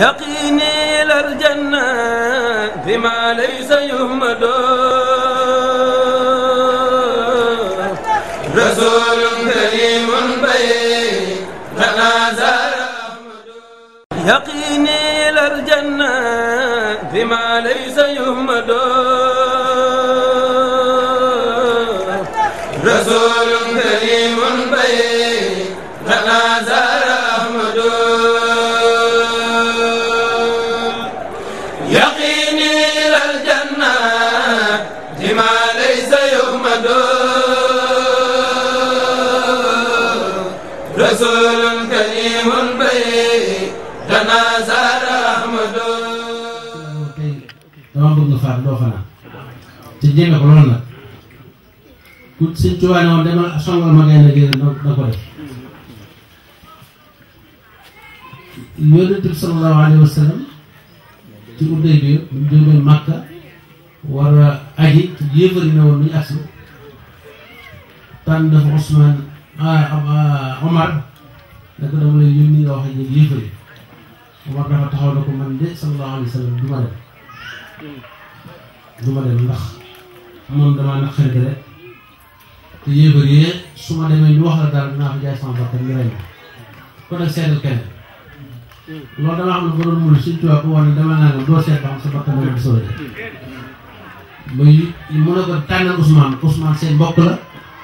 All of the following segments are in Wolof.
يقيني إلى الجنة بما ليس يهمد رسول كريم بيننا زار أحمد يقيني إلى الجنة بما ليس يهمد رسول كريم بيننا زار أحمد يقيني إلى الجنة بما ليس يهمد رسول كريم بيننا زار أحمد dama bëgg nga faat doo fanaan te jéeme ko loolu nag ku Sëñ Tuubaa ne woon demal songal ma gaynde gi na ko def Yonent bi sallallahu alayhi wa sallam ci udday bi mu jógee Makka war a aji ci yéefar yi ne woon nuñu agsi tànn dafa Ousmane Omar ne ko dama lay yónni nga wax ak ñoom yéefar yi Omar dafa taxaw na ko man de sallallahu alayhi wa sallam du ma dem ndax moom damaa naqari rek te yéefar yi su ma demee ñu wax la daal dinaa fa jaay sama bakkan ñu rey ma kon nag seetal keneen loolu dama xam ne ba doon mënu Sëñ Tuubaa ko wax ne dama naa nga doo seet ba xam sa bakkan dama di sooy muy mu ne ko tànnal Ousmane seen mbokk la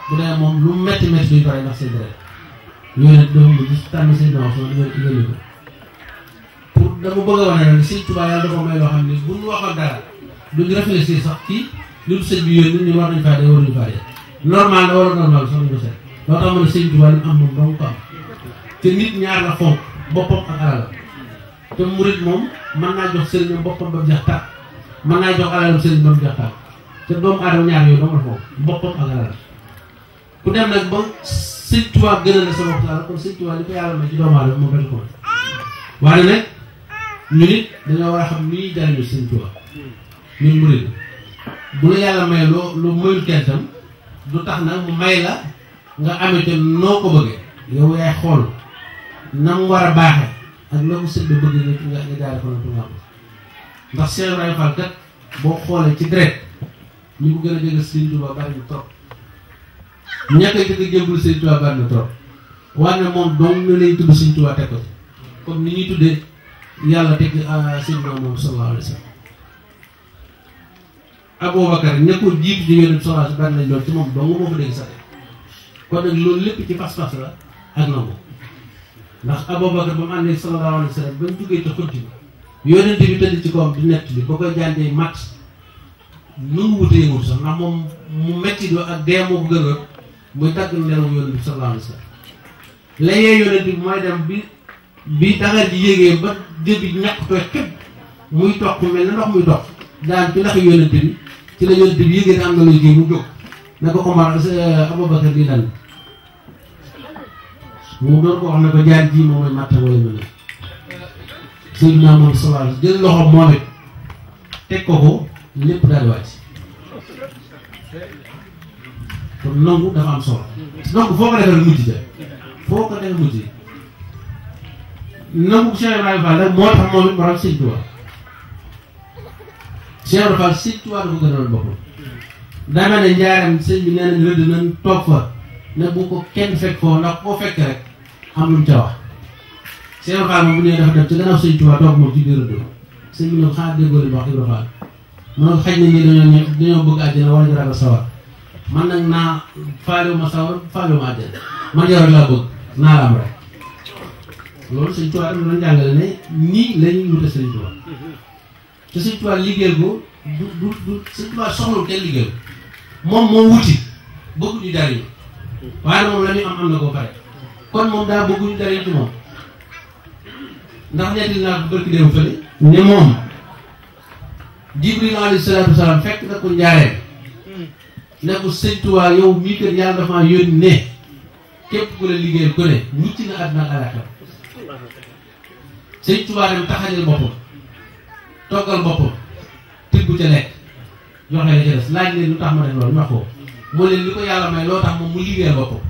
bu dee moom lu metti metti duñ ko rey ndax seen deret yooyu nag dafa mujj tànn seen doom Ousmane yónni ko pour dama bëgg a wane rek Sëñ Tuubaa yàlla dafa may loo xam ne bu ñu waxoon dara duñ réfléchir sax ci lu sëñ bi yónni ñu war nañ faa dee waruñu faa dee normal na wala normal sax ñu ko seet loo tax ma ne Sëñ Tuubaa li mu am moom dong ko am te nit ñaar la fonk boppam ak alalam te murit moom mën naa jox sëriñam boppam ba mu jeex tàkk mën naa jox alalam sëriñ ba mu jeex tàkk te doomu aadama ñaar yooyu dong la fonk boppam ak alalam ku dem nag ba Sëñ Tuubaa gënal la sa bopp sa alal kon Sëñ Tuubaa li ko yàlla may ci doomu aadama moom rek ko may waaye nag ñu nit dañoo war a xam ni ñuy jariñu Sëñ Tuubaa ñun murit bu la yàlla may lu mayul kenn tam du tax nag mu may la nga amee te noo ko bëggee yow yaay xool na mu war a baaxee ak la ko sëñ bi bëgg nga jaare ko na tu nga am ndax Cheikh Ibrahima Fall kat boo xoolee ci deret ñu ko gën a jege Sëñ Tuubaa bari na trop ñàkk a jëkk jébbalu Sëñ Tuubaa bari na trop waaye nag moom dong na lañ tudd Sëñ Tuubaa teg ko ci comme ni ñuy tuddee yàlla teg sëñ bi moom sallallahu alayhi wa sallam Aboubacar ña ko jiitu di Yonent bi sallallahu alayhi wa sallam bari nañ lool ci moom dong moo fa dégg sax kon nag loolu lépp ci pas-pas la ak nangu ndax Aboubacar ba mu àndee sallallahu alayhi wa sallam ba mu jógee ci xunti bi Yonent bi tëdd ci kawam di nett bi ba koy jàndee mat nu mu wutee yëngu sax ndax moom mu metti doo ak dee moo ko gën a muy tàgg nelaw Yonent bi sallallahu alayhi wa sallam layee Yonent bi mooy dem bi daxar ji yéegee ba jëbi ñàkk tooy képp muy toq mel na ndox muy toq daan ci ndax Yonent bi ci la Yonent bi yéegee ne am na luy kii mu jóg ne ko Omar Aboubacar di dal mu doon ko wax ne ko jaar ji moom mooy matta wala mën a Seydina moom sallallahu jël loxo moom it teg ko lépp daal di wàcc kon nangu dafa am solo donc foo ko defee mujj de foo ko defee mujj nangu Cheikh Ibrahima Fall rek moo tax moom it mu ram Sëñ Tuubaa Cheikh Ibrahima Fall Sëñ Tuubaa dafa gënal boppam dama ne njaaram sëñ bi nee nañ rëdd nañ toog fa ne bu ko kenn fekk foofu ndax koo fekk rek am lu mu ca wax Cheikh Ibrahima Fall moom bu ñëwee dafa dem ci gannaaw Sëñ Tuubaa toog moom ci biir rëdd sëñ bi ñoom xanaa déggoo li wax Ibrahima Fall mu ne ko xaj na ñi dañoo bëgg àjjana wala ñu ragal sawar man nag naa faalewuma sawar faalewuma àjjana man yow rek laa bëgg naa la am rek loolu Sëñ Tuubaa rek doon jàngale ne nii la ñuy wute Sëñ Tuubaa te Sëñ Tuubaa liggéeyal ko du Sëñ Tuubaa soxlul kenn liggéeyal moom moo wuti bëgg ñu jariñu waaye moom la ñu am na ko pare kon moom daa bëgg ñu jariñu ci moom ndax ñetti naa ko bërki déew fële ne moom Jibril alayhi salaatu wasalaam fekk na ko njaareel ne ko Sëñ Tuubaa yow mii kat yàlla dafa yónni ne képp ku la liggéeyal ku ne mucc na àdduna ak àllaaxira Sëñ Tuubaa dem taxajal boppam toggal boppam tibb ca lekk joxe la ca des laaj leen lu tax ma def loolu ñu wax ko moo leen li ko yàlla may loo tax moom mu liggéeyal boppam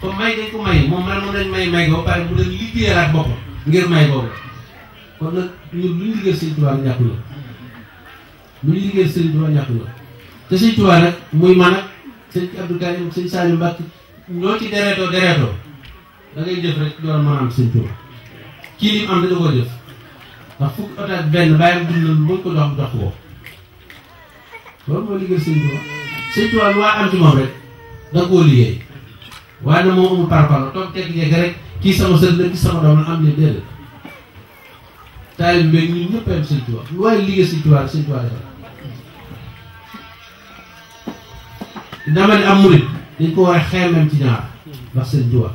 comme may dañ ko may moom man moom lañ may ko ba pare mu dem liggéeyalaat boppam ngir may boobu kon nag ñun lu ñu liggéey Sëñ Tuubaa ñàkk la lu ñu liggéey Sëñ Tuubaa ñàkk la te Sëñ Tuubaa nag muy man ak sëñ Abdou Karim sëñ Saliou Mbacke ñoo ci dereetoo da ngay jëf rek door a mën a am Sëñ Tuubaa kii li mu am da koo jëf ndax fukk oto ak benn bàyyam dund na buñ ko jox ko loolu mooy liggéey Sëñ Tuubaa Sëñ Tuubaa lu waa am ci moom rek da nga koo liggéey waaye nag moo amul parapara toog tekki-jekki rek kii sama sët la kii sama doom la am ne déedéet taalib bi ñun ñëpp a yem Sëñ Tuubaa lu waaye liggéey Sëñ Tuubaa Sëñ Tuubaa defal dama ne am murit dañ ko war a xeemem ci ñaar ndax Sëñ Tuubaa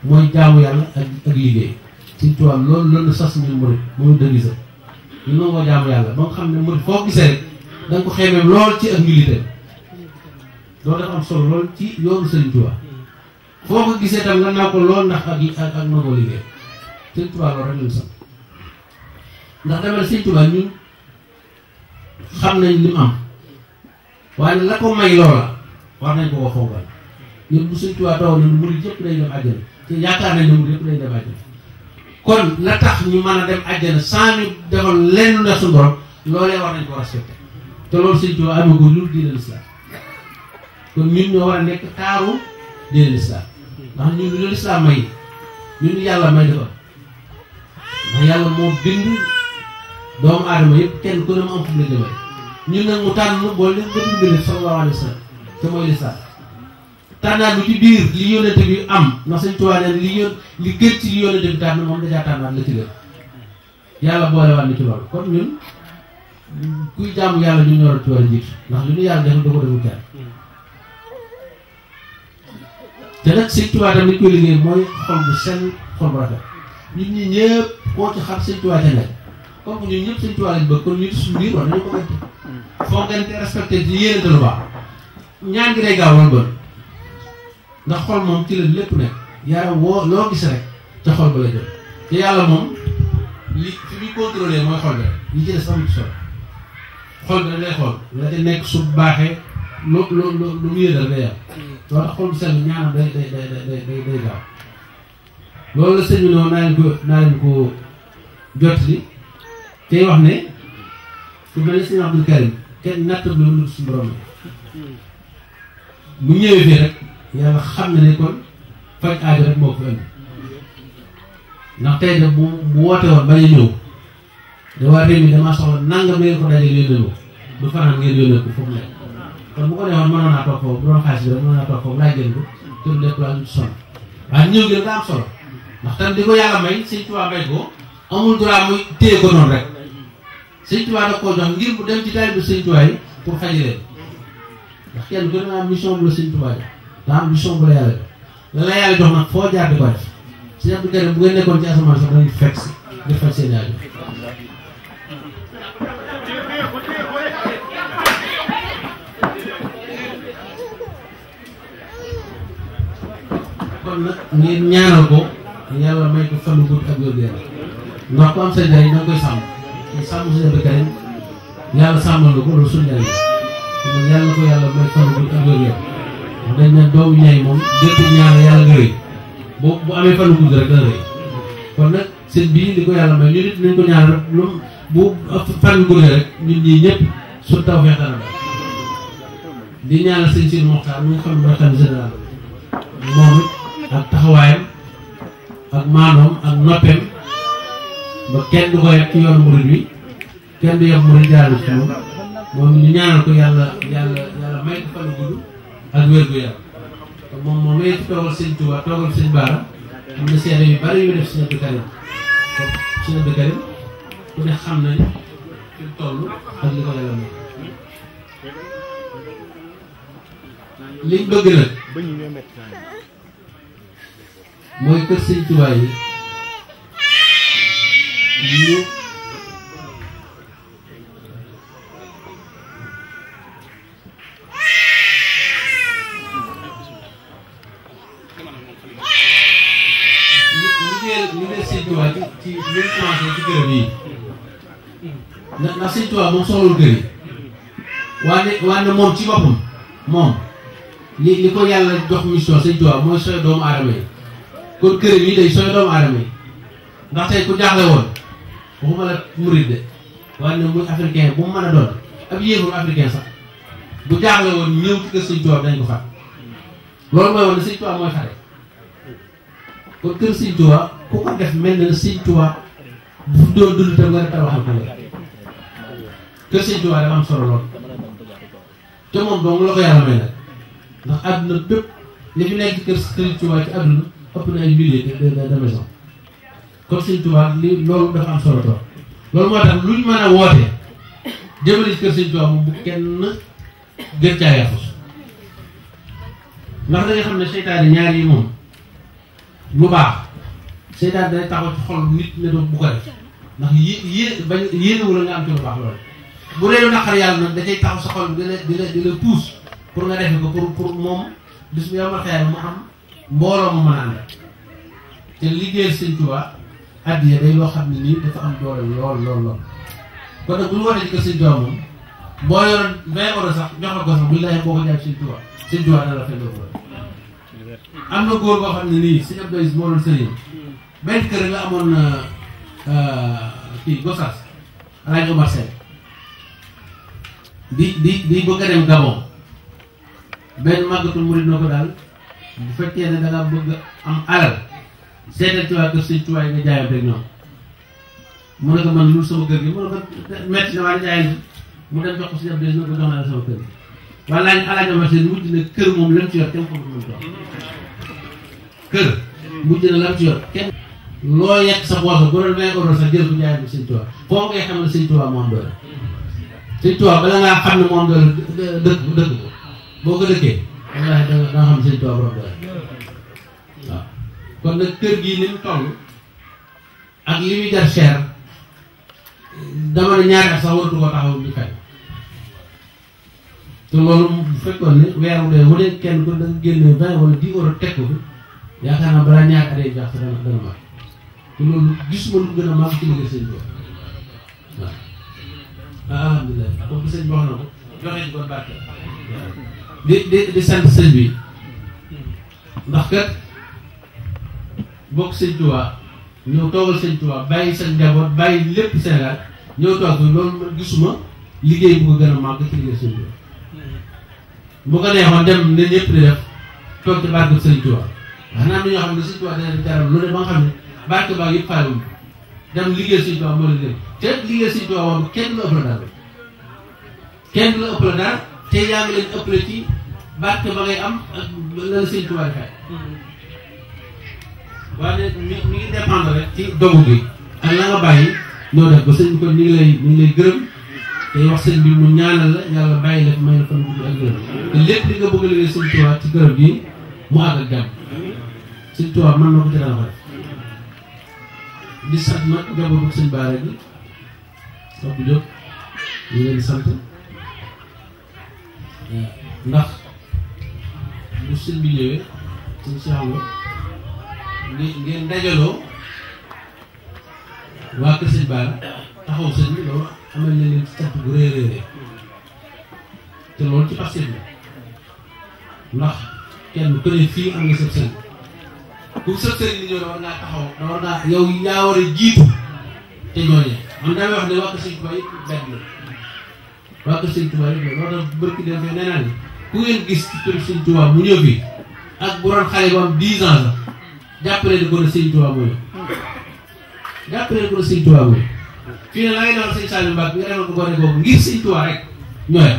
mooy jaamu yàlla ak liggéey Sëñ Tuubaa loolu la sas ñu murit mooy dëgg sa ñu nangoo jaamu yàlla ba nga xam ne murit foo gisee rek da nga ko xeemem lool ci ak militaire loolu dafa am solo lool ci yoonu Sëñ Tuubaa foo ko gisee tam nga naa ko lool ndax ak nangoo liggéey Sëñ Tuubaa loolu rek lañu sax ndax dama ne Sëñ Tuubaa ñun xam nañ li mu am waaye la ko may loola war nañ ko ko fonkal ñun bu Sëñ Tuubaa taw na murid yëpp day dem àjjana te yaakaar nañ ne murid yëpp day dem àjjana kon la tax ñu mën a dem àjjana sans ñu defal lenn lu ne suñu borom loolee war nañ ko respecté te loolu Sëñ Tuubaa amee ko lu diine lislaam kon ñun ñoo war a nekk taaru diine lislaam ndax ñun lu lislaam may ñun yàlla may dafa ndax yàlla moo bind doomu aadama yëpp kenn ku ne mu am fu mu la jëmale ñun nag mu tànn boole leen gën a bind sallallahu alayhi wa sallam te mooy lislaam tànnaat bi ci biir li yónnente bi am ndax Sëñ Tuubaa ne li gën ci li yónnente bi tànn moom dajaa tànnaat la ci gën yàlla boolewaat ni ci loolu kon ñun kuy jaamu yàlla ñun ñoo ci war a jiitu ndax li ñu yàlla defal da ko deful kenn te nag Sëñ Tuubaa tam li koy liggéey mooy xol bu sell xol bu rafet ñun ñi ñëpp koo ci xam Sëñ Tuubaa ca nekk comme ñun ñëpp Sëñ Tuubaa lañ bëgg kon ñun suñu biir war nañu ko gënte foogante respecté ci yéenante lu baax ñaan gi day gaaw woon bon ndax xol moom ci la lépp nekk yaram woo loo gis rek ca xol ba la jëm te yàlla moom li fi muy contrôlé mooy xol bi rek li ci des amul ci solo xol bi rek lay xool la ca nekk su baaxee lu mu yëdal day yàlla loolu tax xol bu sell ñaanam day gaaw loolu la sëñ bi noonu naa leen ko jot li tey wax ne ku mel ne sëñ Abdou Karim kenn nattab loolu suñu borom bu ñëwee fii rek yàlla xam na ne kon faj aajo rek moo ko indi ndax tey de bu woote woon bañ a ñëw da waa réew mi damaa soxla nangam ngeen ko dajale yónnee ko du fanaan ngeen yónnee ko foofu nekk kon bu ko defoon mënoon naa toog foofu bu doon xaalis bi rek mënoon naa toog foofu laaj leen ko te du lépp laa ñu ci sonn waaye ñëw gi rek daa am solo ndax tam di ko yàlla may Sëñ Tuubaa may ko amul droit muy téye ko noonu rek Sëñ Tuubaa da koo jox ngir mu dem ci taalibe Sëñ Tuubaa yi pour faji leen ndax kenn ku ne am mission bu la Sëñ Tuubaa jox daa am mission bu la yàlla jox la yàlla jox nag foo jaar di ko def Sëñ Abdou Karim bu ngeen nekkoon ci asamaan sax dañuy fekk si di faj seen aajo kon nag ngeen ñaanal ko yàlla may ko fan gudd ak wér-gu-yaram ndax ku am sa njariñ da nga koy sàmm te sàmm Sëñ Abdou Karim yàlla sàmmal nga ko loolu suñu njariñ la yàlla na ko yàlla may fan gudd ak wér-gu-yaram wax dañ ne doomu ñaay moom jëpp ñaar yàlla nga rëy bu amee fan gudd rek dana rëy kon nag sëñ bii li ko yàlla may ñu nit nañ ko ñaanal rek lu bu fan gudd rek ñun ñii ñëpp su taw feex dana dal di ñaanal sëñ Sidi Moxtaar mu nga xam ne mooy xam général moom it ak taxawaayam ak maanoom ak noppeem ba kenn du ko yeb ci yoonu murid wi kenn du yeb murid jaarale ci moom ñu ñaanal ko yàlla may ko fan gudd ak wér-gu-yaram moom it toogal Sëñ Tuubaa toogal Sëñ Baara am na seede yu bari yu def Sëñ Abdou Karim kon Sëñ Abdou Karim ku ne xam nañ fi mu toll ak li ko yàlla may liñ bëgg nag mooy kër Sëñ Tuubaa yi ñu liggéey Sëñ Tuubaa ci ñu commencé ci këram yi ndax Sëñ Tuubaa moom soxlul kër yi waane moom ci boppam moom li ko yàlla jox mission Sëñ Tuubaa mooy sooy doomu aadama yi kon këram yi day sooy doomu aadama yi ndax tey ku jaaxle woon waxuma la murid de waaye ne muy africain bu mu mën a doon ab yéefar africain sax bu jaaxle woon ñëw ci kër Sëñ Tuubaa dañ ko fat loolu mooy woon ne Sëñ Tuubaa mooy fate kon kër Sëñ Tuubaa ku ko def mel na Sëñ Tuubaa bu doon dund tam nga ne tabaxal ko la kër Sëñ Tuubaa dafa am solo lool te moom dong la ko yàlla may nag ndax àdduna bépp li fi nekk kër Sëñ Tuubaa ci àdduna ëpp na ay milliers de maison kon Sëñ Tuubaa li loolu dafa am solo trop loolu moo tax luñ mën a woote jëmale ci kër Sëñ Tuubaa moom bu kenn gën caa yàqu ndax da nga xam ne seytaane ñaar yi moom lu baax seytaane day taxaw ci xol nit ne doo bu ko def ndax yéenewu la nga am ci lu baax loolu bu dee lu naqar yàlla nag da cay taxaw sa xol di la pousse pour nga defe ko pour moom bis bu yomal xeer mu am mbooloo mu mën a ànd te liggéeyal Sëñ Tuubaa addiya day loo xam ne nii dafa am doole lool kon nag bu ñu wootee ci kër Sëñ Tuubaa moom boo yoroon 20 euros sax jox ko sax buñ la boo ko jaay Sëñ Tuubaa Sëñ Tuubaa dana la fay loo am na góor boo xam ne nii Sëñ Abdou Aziz moo doon sëriñ benn kër la amoon kii Gossas Alaaji Omar Seck di bëgg a dem Gabon benn màggatul murid na ko daal bu fekkee ne da nga bëgg am alal seetal ci waa kër Sëñ Tuubaa yi nga jaayante ak ñoom mu ne ko man lu sama kër gi mu ne ko metti na waaye jaayante mu dem jox ko Sëñ Abdou Aziz na ko jox naa la sama kër gi wala Alaaji Omar Seck mujj na kër moom lam ci yor kenn xamul lu toog kër mujj na lam ci yor kenn loo yekk sa poche bu doon 20 euros sax jël ko jaay bi Sëñ Tuubaa foofu ngay xam ne Sëñ Tuubaa moo am doole Sëñ Tuubaa bala ngaa xam ne moo am doole dëkk ko boo ko dëkkee wallaahi da nga xam Sëñ Tuubaa borom doole waaw kon nag kër gii ni mu toll ak li muy jar cher dama ne ñaari at sax waratu ko taxaw di fay te loolu bu fekkoon ne weer wu dee mu dee kenn ko da nga génne 20 wala 10 euros teg ko fi yaakaar naa balaa ñaari at yi jax sax dana mag te loolu gisuma lu gën a mag ci liggéey Sëñ Tuubaa waaw alhamdulilah comme sëñ bi wax na ko joxe ci kon barke di sant sëñ bi ndax kat bokk Sëñ Tuubaa ñëw toogal Sëñ Tuubaa bàyyi sa njaboot bàyyi lépp Sénégal ñëw toog fi loolu man gisuma liggéey bu ko gën a màgg ci liggéey Sëñ Tuubaa bu ko neexoon dem ne ñëpp di def toog ci barke Sëñ Tuubaa wax naa am na ñoo xam ne Sëñ Tuubaa dina jaral lu ne ba nga xam ne barke baa yëpp fayewuñ dem liggéey Sëñ Tuubaa moo leen dem te liggéey Sëñ Tuubaa moom kenn du la ëpp la dara kenn du la ëpp la dara te yaa ngi leen ëppale ci barke ba ngay am ak la Sëñ Tuubaa di fay waaye mi ngi dépendre rek ci dogu gi ak la nga bàyyi ñoo def ba sëñ bi kon ñu ngi lay gërëm te wax sëñ bi mu ñaanal la yàlla bàyyi la may la fan gudd ak gërëm te lépp li nga bëgg a liggéey Sëñ Tuubaa ci gërëm gi mu àgg ak jàmm Sëñ Tuubaa mën na ko ci dana ko def di sant nag njabootu sëñ Bara gi Abdou Diop ñu leen sant ndax bu sëñ bi ñëwee sëñ si xam ngeen dajaloo waa kër sëñ Bara taxaw sëñ bi loolu amal na leen sant bu réeréeré te loolu ci passé bi ndax kenn ku ne fii am nga sëb sëñ ku sëb sëñ li ñëw da war ngaa taxaw da war ngaa yow yaa war a jiitu te ñooñee man damay wax ne waa kër sëñ Tuubaa yëpp benn la waa kër sëñ Tuubaa yëpp la loolu tax bërki dem fee nee naa ni ku ngeen gis ci kër sëñ Tuubaa mu ñëw fii ak bu doon xale bu am 10 ans la jàppale ni ko ne Sëñ Tuubaa mooy jàppale ni ko ne Sëñ Tuubaa mooy fii ne la ngay defal sëñ Saliou Mbacke nga defal ko gone boobu ngir Sëñ Tuubaa rek ñooy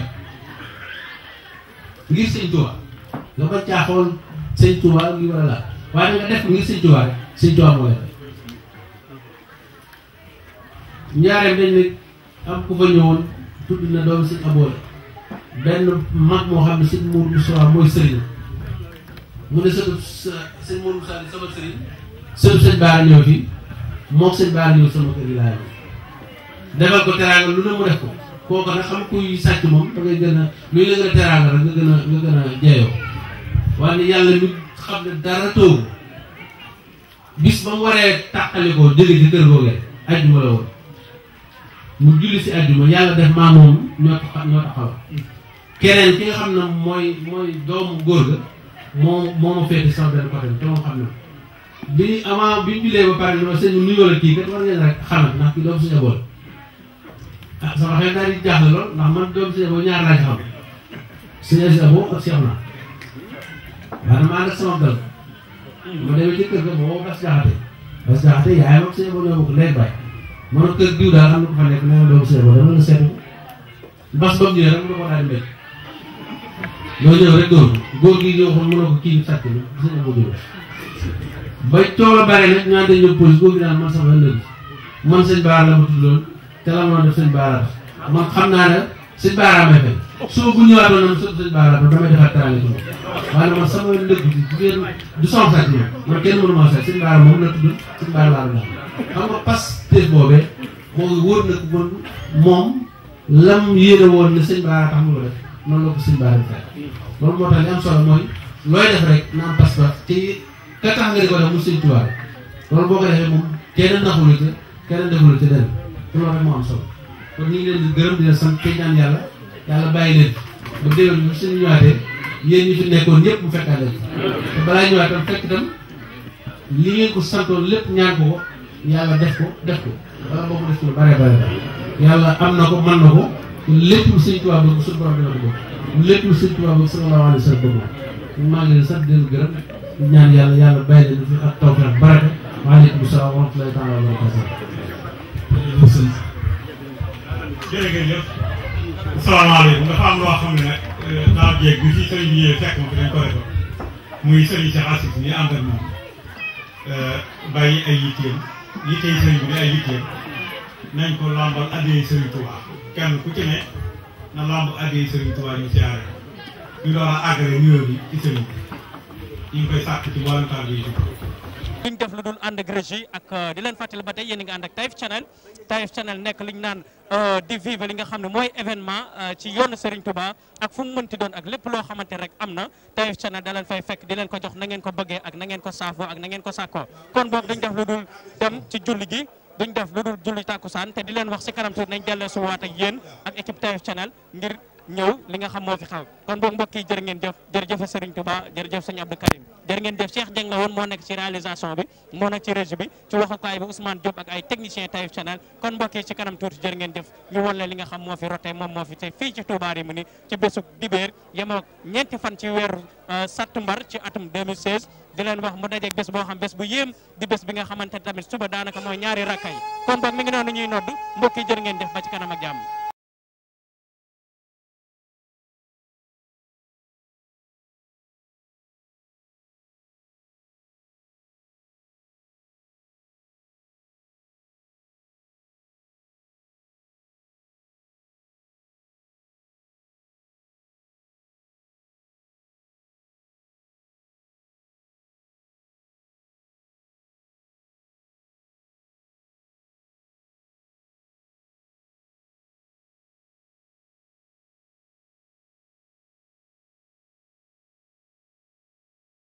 ngir Sëñ Tuubaa nga bañ caa xool Sëñ Tuubaa li wala laa waaye nga def ngir Sëñ Tuubaa rek Sëñ Tuubaa mooy rek ñaareem dañ ne am ku fa ñëwoon tudd na doom Sëñ Aboole benn mag moo xam ne Sëñ Mourou Moussa mooy sëriñ mu ne sëtu sëñ Mourou Moussa sama sëriñ sëtu sëñ Bara ñëw fii moom sëñ Bara ñëw sama kër gi laa defal ko teraanga lu ne mu def ko kooku nag xam kuy sàcc moom da ngay gën a luy la gën a teraanga rek nga gën a jeeyoo waaye yàlla mi xam ne dara toogu bis ba mu waree tàqali ko jóge ci kër googee ajjuma la woon mu julli si ajjuma yàlla def maa moom ñoo taxaw keneen ki nga xam ne mooy doomu góor ga moo ma féete sama benn côté te moom xam na bi avant bi ñu julee ba pare dama sëñ bi nuyoo la kii kat war ngeen rek xamal ndax kii doomu suñu abool ah sama xel daal di jaaxle lool ndax man doomu suñu abool ñaar laa ci xam suñu si abo ak Cheikh na waaye maa ngi sama dal ma demee ci kër ga boobu Bas Jaxate yaayam ak suñu abool ñoo bokk léegi bàyyi man kër diw daal am na ko fa nekk nee na doomu suñu abool dama la seetlu bas ba mu ñëwee rek mu ko daal di métti loo ñëw rek góor gi ñëw xam mënoo ko kii sàcc bi suñu abool ñëw ba coow la bare nag ñu naan dañu ñëw police góor gi naan man sama ëllëg man sëñ Baara la ma tuddoon te la ma def sëñ Baara man xam naa ne sëñ Baara may fay suba bu ñëwaatoon na sëñ Baara damay defaat teraanga ci moom waaye man sama ndëgg bi jigéen du sama sàcc man kenn mënu maa sàcc sëñ Baara moom la tudd sëñ Baara laa doon xam nga pas tées boobee moo ngi wóor na ko moom lam yéene woon ne sëñ Baara tax mu ko def noonu la ko sëñ Baara fay loolu moo tax li am solo mooy looy def rek na am pas-pas ci ka tax nga di ko def mu sëñ Tuubaa loolu boo ko defee moom kenn naxulu ci kenn defulu ci den loolu rek moo am solo kon ñu ngi leen di gërëm di leen sant te ñaan yàlla bàyyi leen ba déwén bu suñu ñëwaatee yéen ñi fi nekkoon ñëpp mu fekkaat leen te balaa ñëwaat tam fekk itam li ngeen ko santoon lépp ñaan ko yàlla def ko wala boo ko def lu bare yàlla am na ko mën na ko lépp lu sëñ Tuubaa bëgg suñu borom dina ko bëgg lépp lu sëñ Tuubaa bëgg sallallahu alayhi wa sallam bëgg maa ngi leen sant di leen gërëm ñaan yàlla bàyyi leen fi ak tawfeex barake waaleykum salaam wa rahmatullahi taala wa barakatuh. jërëjëf asalaamaaleykum dafa am loo xam ne nag daaw jéeg bi ci sëriñ bi ñëwee fekk ma fi dañ ko defoon muy sëriñ Cheikh Assis ñi ànd ak moom bàyyi ay yitteem yittey sëriñ bi di ay yitteem nañ ko lambal addiyee sëriñ Touba kenn ku ci ne na lamb addiyee sëriñ Touba ñu siyaare ñu door a àggale nuyoo bi ci sëriñ bi ñu ngi koy sàkk ci mboolem taal bi duñ def lu dul ànd ak régie ak di leen fàttali ba tey yéen a ngi ànd ak Taïf Channel nekk li ñu naan di vivre li nga xam ne mooy événement ci yoonu Serigne Touba ak fu mu mënti doon ak lépp loo xamante rek am na Taïf Channel da leen fay fekk di leen ko jox na ngeen ko bëggee ak na ngeen ko saafoo ak na ngeen ko sàkkoo kon boog duñ def lu dul dem ci julli gi duñ def lu dul julli tàkkusaan te di leen wax si kanam tuuti nañ dellee suwaat ak yéen ak équipe Taïf Channel ngir ñëw li nga xam moo fi xaw kon boog mbokk yi jërë ngeen jëf jërëjëf Serigne Touba jërëjëf sëñ Abdou Karim jërë ngeen jëf Cheikh Dieng la woon moo nekk ci réalisation bi moo nekk ci régie bi ci waxukaay bi Ousmane Diop ak ay technicien Taïf Channel kon mbokk yi ci kanam tuuti jërë ngeen jëf ñu won leen li nga xam moo fi rote moom moo fi te fii ci Touba yi mu ni ci bésub dibéer yemoo ñeenti fan ci weeru sattumbar ci atum 2016 di leen wax mu dajeeg bés boo xam bés bu yéem di bés bi nga xamante tamit suba daanaka mooy ñaari rakka yi kon boog mi ngi noonu ñuy nodd mbokk yi jërë ngeen jëf ba ci kanam ak jàmm